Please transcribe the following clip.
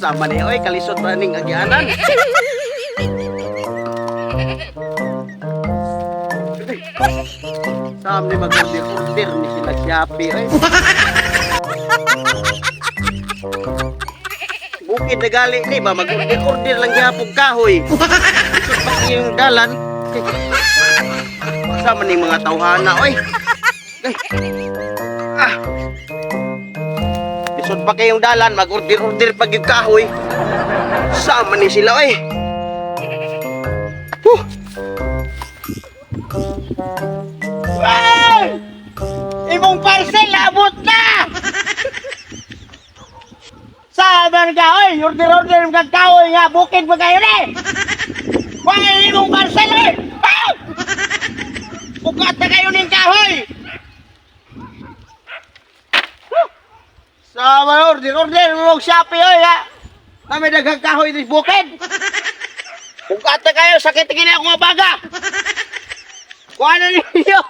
Sama ni oy, kalisod ba ning agyanan? Sama ni mag-order ni sila Shopee oy. Bukid na gali ni ba mag-order lang gyapon kahoy. Lisod pa yung dalan. Sama ni mga tawhana oy. Ay. Ah. Lisod pa kayong dalan, mag-order-order pag yung kahoy. Sama ni sila oy. Huh. Ay! Imong parcel abot na! Sabar ka, oy! Order-order mga kahoy nga, bukid pa kayo ni! Wala imong parcel, oy! Ah! Bukat na kayo ning kahoy! Sama order, order, mong Shopee, oy, ha? Kami daghang kahoy din bukid. Bukat na kayo, sakit tingin ako nga baga. Kuha na ninyo.